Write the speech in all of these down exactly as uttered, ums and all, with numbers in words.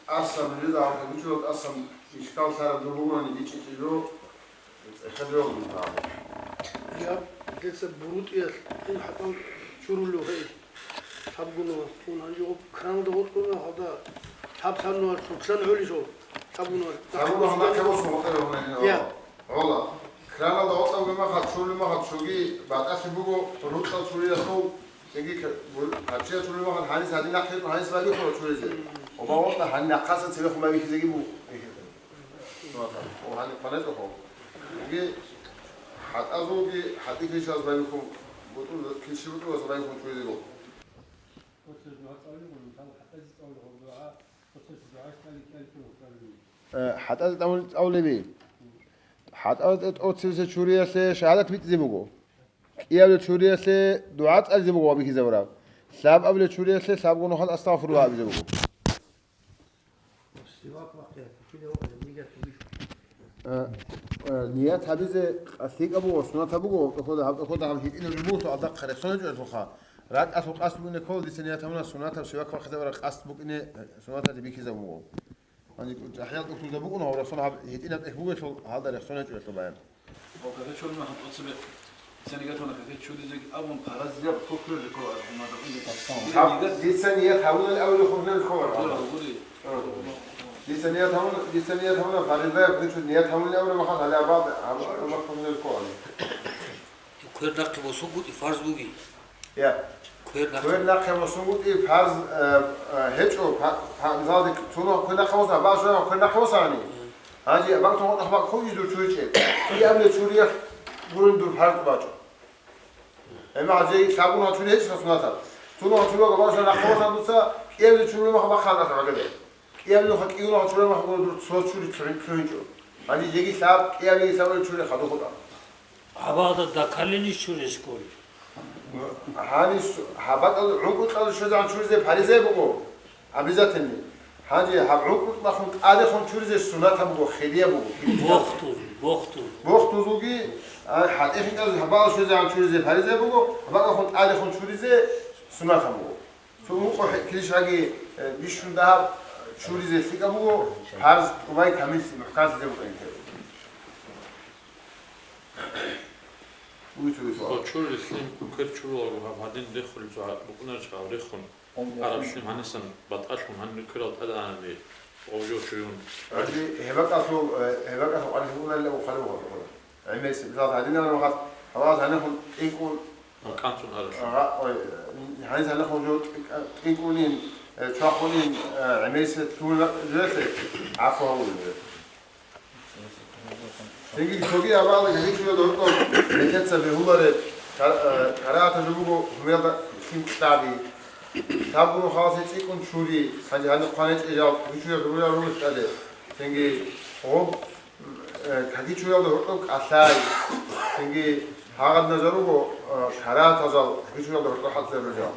Асан, жида гьаб гьабичӀого, асан ишкал лъараб жо бугони, бичӀчӀичӀого, цӀехеджого. Я, дица БурутӀиялъ ин хӀатӀал чурулев гьей. Лъабгуна, ун гьанжего краналда гъоркьуна, гьалда лъаб лъабнугьал лъутлъан гӀолищ гьабуна. Лъабгуна гьанахъе босун гъоркье гьуна. Я. ГӀола. Краналда гъоркьавги махал, чурули махал, чуги батӀалъи буго, рукьал чуриялъул, цинги к-, гу-, гьабчиял чурули махал, гьанис гьадин нахъе гьанис багихъула чуризе. Оба гъоркьа гьанин нахъасан цебехун багихьизеги буго. О, гьаниб хъванетӀухъо. Цинги хӀатӀазулги, хӀатӀи килщаз багихъун, бутӀрул, килщи бутӀруласа багихъун чуризе буго. Э, хӀатӀазе тӀамул-, тӀамулеби. ХӀатӀазе тӀоцебесеб чуриялъе шагьадат битӀизе буго. КӀиабилеб чуриялъе дугӀа цӀализе буго ва бихьизабураб. Лъабабилеб чуриялъе лъабгун нухал астагъфируллагь абизе буго. Э, э, ният гьабизе лъикӀаб буго, сунатаб буго, гьаб тӀокӀода, гьаб тӀокӀода гьаб гьитӀинаб жо буго, гьалда хъарахъ сонечӀоялъулха. РакӀалъул къасд букӀине ккола, дица ният гьабуна, сунатаб сивак вахъизабураб къасд букӀине, сунаталде бихьизабун буго. Гьанже жагьилал тӀухьдузда букӀуна гьав расул гьаб гьитӀинаб тӀехь бугелъул гьалда рехсонечӀоялъул баян. Ва каке чури махал тӀоцебе, дица ният гьабуна каке чуризе абун паразяб кокрер рекъо аргъумада. Гьаб, дица ният гьабуна абулев хурнер рекъо аргъумада. Дица ният гьабуна, дица ният гьабуна фаризаяб, гьечӀо ният гьабуна абулев махал гьале абал, абал хурнер рекъо аргъумада. Квер нахъе босунгутӀи фарз буги. Я. Квер нахъе. Квер нахъе босунгутӀи фарз, э, э, гьечӀо, фа-, фа-, мисалде, цунах квер нахъе боса, башура квер нахъе босани. Гьанже бакӀ тун гъоркь бакӀ хъуй изур чуйчӀеб. КӀиабилеб чуриялъ гурин дур фарз бачӀо. Гьеб гьанже лъабгун гьал чури гьечӀо сунатаб. Цунах чуруга башура нахъе босан дуца, кӀиабилеб чури махал бахъал нахъе гӀагабе. КӀиабилеб нуха кӀиго нуха чурай махгура дур цо чури лъугьин-, лъугьинчӀо. Гьанже жеги лъаб, кӀиабилеб лъабабилеб чури хадуб хутӀа. Гьабалда дакалилищ чуризе кколеб? Гьанис гьаб бакӀал гӀункӀукьалда щвезегӀан чуризе париза буго, обязательный. Гьанже гьаб гӀункӀукьалдехун тӀадехун чуризе сунатаб буго, хирияб буго. Бохтуз, бохтуз. Бохтузулги, а, хӀатӀихъинкӀалда гьаб бакӀал щвезегӀан чуризе париза буго, гьаб бакӀалдехун тӀадехун чуризе сунатаб буго. Цо ункъо хӀи-, килищ гьаги, э, бищун дагьаб чуризе лъикӀаб буго, парз тӀубай камил мухӀканлъизе букӀин ккела. Уй, уй, уй. Цо чури лъим квер чурулаго гьаб гьадин рехулеб цо букӀунарищ гьав рехун. Араб лъим гьанисан батӀалъун гьанир кверал тӀаде анани, гъов жо чуюн. Гьанже гьеб бакӀалъул, э, гьеб бакӀалъул къварилъи букӀунарила ухъалев гьав. ГӀемерисеб, мисал, гьадинаб нухалъ, гьабалас гьанихун тӀинкӀун, КӀанцӀун аралъур. Гьа-, ой, гьанже гьанихун жо тӀинкӀунин, э, чвахунин, э, гӀемерисеб лъугьуна жоялъе гӀафу гьавулин. Цинги цоги гьабала гьечӀоялда гьоркьоб нилъеца бегьулареб кар-, э, карагьатаб жо буго гьумералда лъим кьаби. Лъабгун халасе цӀикӀкӀун чури, гьанже гьанихъ хъван гьечӀеб жал, гьечӀоялда ругел ругел тӀаде. Цинги гъоб Э, какичуялда гьоркьоб кӀалъай, цинги гьагъадинал жал руго, э, карагьатал жал, какичуялда гьоркьоб хӀалтӀизабурал жал.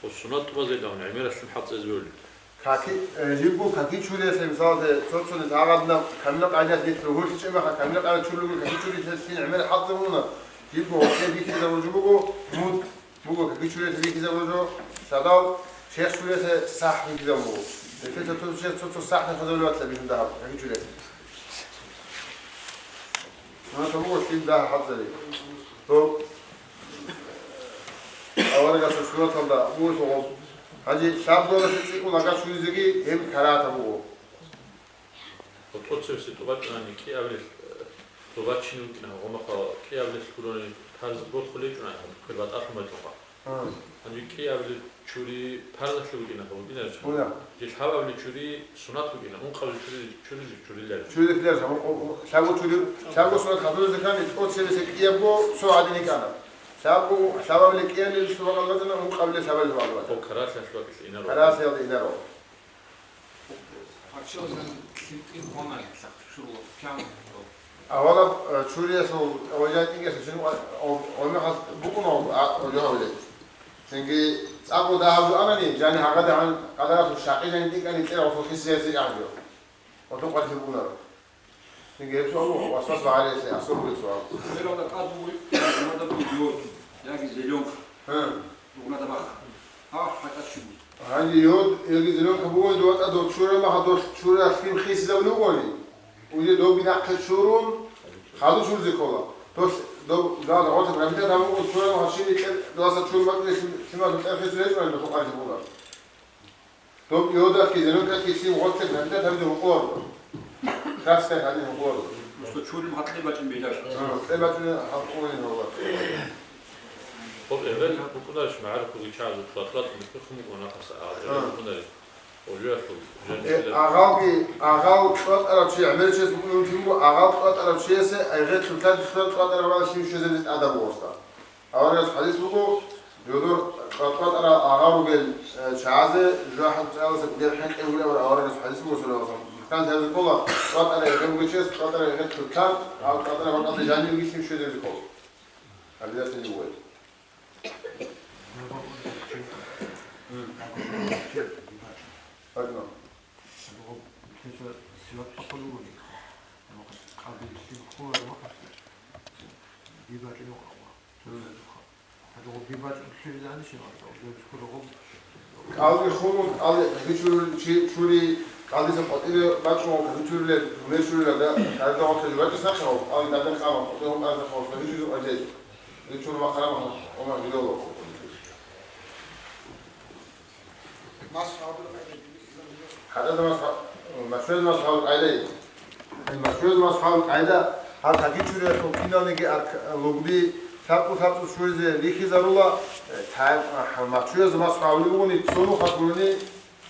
Ва сунат тӀубазеги гӀемералъун хӀалтӀизабулеб. Каки-, э, жибго какичуриялъе, мисалалъе, цо-цониз гьагъадинаб камилаб къагӀидаялъ нилъ ругьурлъичӀеб мехалъ, камилаб къагӀидаялъ чурулего какичуриялъе лъим гӀемер хӀалтӀизабуна, жибго гьоркье бихьизабураб жо буго, муд. Буго, какичуриялъе бихьизабураб жо, шадал шехчуриялъе сахӀ бихьизабун буго. Нилъеца цо-, цо-, цо-, цо сахӀ нахъе гьабулеб батила бихьун дагьаб, какичуриялъе. Сунатаб буго лъим дагьа хӀалтӀизаби. Доб аварагасул сунаталда буго гъоб. Гьанже лъабгоялдаса цӀикӀкӀун лага чуризеги гьеб карагьатаб буго. Ва тӀоцебесеб тӀубачӀунани кӀиабилеб, э, тӀубачине вукӀина, гъомахъа кӀиабилеб лъугьуни парз борхулеб гьечӀо, квер батӀалъун бачӀунха. А. Гьанже кӀиабилеб чури парзалъе вукӀина, вукӀинарищ? Вуна. Лъабабилеб чури сунат вукӀина, ункъабилеб чури, чури, чуриларищ? Чуриларищ, гьаб, о, о, лъабго чури, лъабго сунат хадур закани, тӀоцебесеб кӀиябго цо гӀадин йикӀана. Лъабго, лъабабилеб кӀиабилеб лъугьа-, бакӀалда вачӀана, ункъабилеб лъабабилеб бакӀалда вачӀана. О, карагьаталъул бакӀалъе инарун. Карагьаталъе инарун. Авалаб, э, чуриялъул, э, вагьа тӀигесулъ, о, о, о, мехалъ букӀуна, а, о, жо гьавилел. Цинги цӀакъго дагьаб жо анани, жани гьагъадигӀан къадаралъул шакъи жани тӀикӀкӀани цӀер гъосул хисизе гьабио. Гъосул къварилъи букӀунаро. Цинги гьеб суал васвас вагӀарилъе асур бугеб суал. Бералда тӀад буго, надо будет йод, яги зеленка. Гье. ДугӀнада бахъа. Гьа, хӀатӀа чугу. Гьанже йод, яги зеленка бугони, дов ватӀа дов чураб мехалъ, дов чуралъ лъим хисизабулев вугони, уже довги нахъе чурун, хадув чуризе ккола. Дос, дов, дов гъорлъ гьабида гьабун чураб мехалъ, щиб кье-, доваса чур бакӀулев лъим, лъималъул цӀар хисулеб гьечӀо, дов къварилъи бугони. Дов йодалъги зеленкалъги лъим гъорлъ гьабида гьабизе гьукъуларо. Красный гьадин гьукъуларо. Просто чурин гьакъи бачӀин бедаш. А, кье бачӀунеб гьаб къугьин гьабула. Гъоб эбел гьаб букӀунарищ, магӀарухъ бугиччан, лъугьа-лъугьа микьухъ мукӀун ахъаса, а, А. эбел букӀунарищ? Олиялъул, Э, жанчилар. Агъалги, агъал кьватӀарав чи, гӀемерчияс букӀунев вугин буго, агъал кьватӀарав чиясе, айгъе лъугьа-лъугьа кьватӀарав валъ щив щвезабизе тӀадаб бугоса. Аварагас хӀадис буго, жодор кьватӀарал агъал ругел, э, чагӀазе жужахӀалъул цӀаялдаса гудер хӀинкъи гьури аварагас хӀадис буго, саллаллагьу гӀалайгьи ва саллам. Мухькан лъазе ккола, кьватӀарай гъеб бугев чияс кьватӀарай гъеб лъугьа, гьав кьватӀарай бакӀалде жанив вилълъин щвезабизе ккола. Обязательно бывает. Гьадинаб. КӀалги хулун, кӀалги гьечӀо чи чури, кӀалдиса къватӀире бачӀун, гьечӀо чурилел, гьечӀо чурилел, да, гьадин гъорлъ жо бачӀес нахъе гьав, кӀалги дагьдехъ амма, къватӀире гьун бачӀун нахъе гьав, гьечӀо чури махъараб гьав, гьадин гьело. ХӀатӀаца масхӀа-, машгьуяз масхӀал къайдай. Машгьуяз масхӀал къайда, гьал кагичуриялъул киналниги арк-, лугби, лъабкъу-лъабцӀу чуризе рихизарула, э, та-, а, машгьуяз масхӀал бугони, цо нухалъ гурони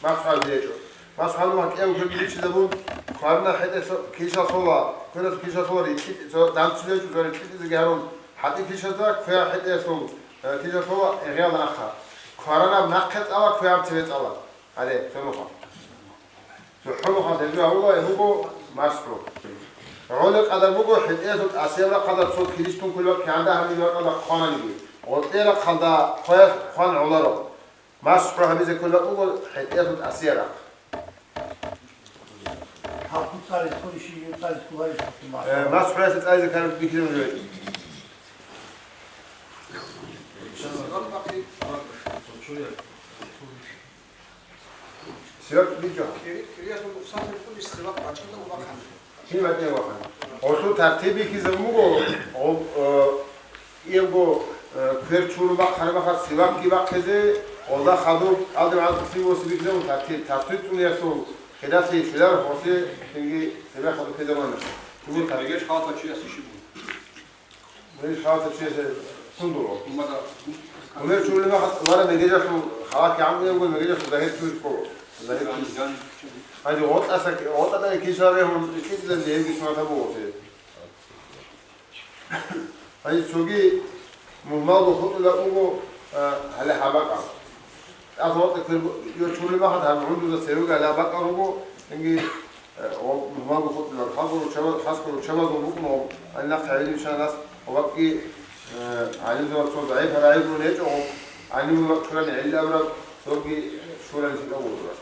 масхӀал гьечӀо. МасхӀал мугьа кӀиявго бичизабун, кварана хӀетӀелъо-, кишалъула, квералъ кишалъула рикьи-, цо данцулечӀо, цо рикьитӀизеги гьарун, хӀатӀи кишазда квея хӀетӀелъул, э, кишалъула гӀегӀиял нахъа. Кваранаб нахъе цӀала, квеяб цебе цӀала. Гьале, цо нухалъ. ЦохӀо нухалъ гьеб жо гьабула, гьеб буго масхӀу. ГӀолеб къадар буго, хӀетӀеялъул тӀасияб рахъалда цо килищ тункулеб кигӀан дагьаб рахъалда хъвананиги, гъоркье рахъалда хъваялъ хъван гӀоларо. МасхӀу гьабизе кколеб буго хӀетӀеялъул тӀасияб рахъ. Гьаб цӀализе кколищ, цӀализе кколарищ, Э, масхӀу? МасхӀуялъе цӀализе кколарищ бихьизабун жо гьечӀо. Сивак бихьа. Кири-, кириялъул нукъсан букӀунищ сивак бачӀиндал вахъана? Чи бачӀин вахъана? Гъолъул тартиб бихьизабун буго, гъоб-, э, кӀиябго, э, квер чурун бахъараб мехалъ сивакги бахъизе, гъолда хадуб, кӀалдиб гӀадаб сивоси бихьизабун тартиб, тартиб цӀуниялъул хиралъи щвеларо гъоси, цинги цебе хадуб ккезабуна. Цинги тартиб. Мегеш халатав чиясе щиб буго? Мегеш халатав чиясе сундуло. Умада. Умер чурулеб мехалъ, умара мегежалъул халат гӀамру буго, мегежалъул загьир чуризе ккола. Загьир чуризе. Гьанже гъотӀаса, гъотӀа тӀаде кишал регьун, кӀидлъизе гьебги сунат буго гъосе. Гьанже цоги мугьмалго хутӀулеб буго, а, гьале гьаб бакӀал. ТӀаса ватӀа квер бу-, йо чурулеб мехалъ гьаб гӀундузда цевеги гьале гьаб бакӀал руго, цинги, а, о, мугьмалго хутӀулеб. Хасго руччаба-, хасго руччабазул букӀуна, гьаниб нахъе гӀелиб щвана нас, гьаб бакӀги, а, гӀалимзабаз цо загӀип гьарай гьабулеб гьечӀо, гьаниб бакӀ чурани гӀелил абураб, цоги чурани лъикӀав гурураб.